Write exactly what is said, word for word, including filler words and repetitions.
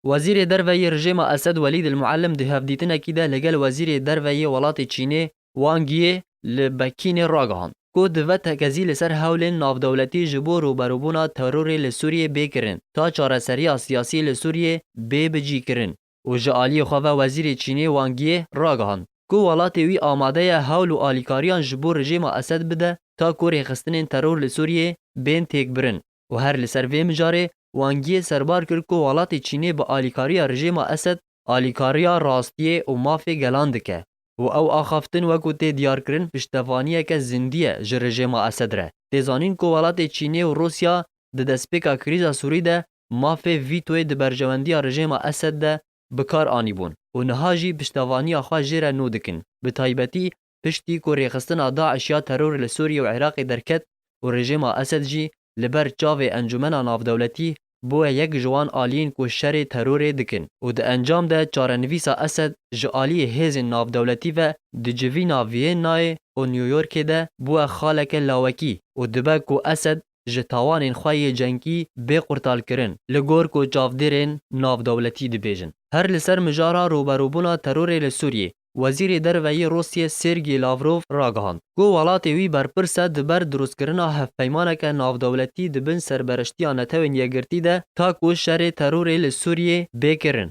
Wezîrê Derve yê Rejêma Esed Welîd El Muallim di hevdîtinekî de li gel Wezîrê Derve yê welatê Çînê Wang Yi li Pekînê ragihand ku dibe tekezî li ser hewlên navdewletî ji bo rûberûbûna terorê li Sûriyê bê kirin, ta çareseriya siyasî li Sûriyê bê bicîkirin. Û ji aliyê xwe ve Wezîrê Çînê Wang Yi ragihand ku welatê wî amade ye hewl û alîkariyan ji bo rejêma Esed bide, ta ku rêxistinên teror li Sûriyê bên têkbirin. Û her li ser vê mijarê Wang Yi serbar kir ku welatê Çînê bi alîkariya rejêma Esed alîkariya rastiyê û mafê gelan dike û ew axaftin wekû tê diyarkirin piştevaniyeke zindî ye ji rejêma Esed re. Tê zanîn ku welatê Çînê û Rûsya di destpêka krîza Sûrî de mafê vîtoyê di berjewendiya rejêma Esed de bi kar anîbûn û niha jî piştevaniya xwe jê re nû dikin. Bi taybetî piştî ku rêxistina DAIŞ ya terorê li Sûriyê û Iraqê derket û rejêma Esed jî li ber çavê Encûmena Navdewletî bûye yek ji wan aliyên ku şerê terorê dikin û di encam de çarenivîsa Esed ji aliyê hêzên navdewletî ve di civîna Vîyennayê û New Yorkê de bûye xaleke lawekî û dibe ku Esed ji tawanên xwe yê cengî bê qurtalkirin, li gor ku çavdêrên navdewletî dibêjin. Her li ser mijara rûberûbûna terorê li Sûriyê, Wezîrê Derve yê Rûsyê Sergey Lavrov ragihand ku welatê wî berpirs e di ber dirustkirina hevpeymaneke navdewletî di bin serbereştiya Netewên Yekgirtî de, ta ku şerê terorê li Sûriyê bê kirin.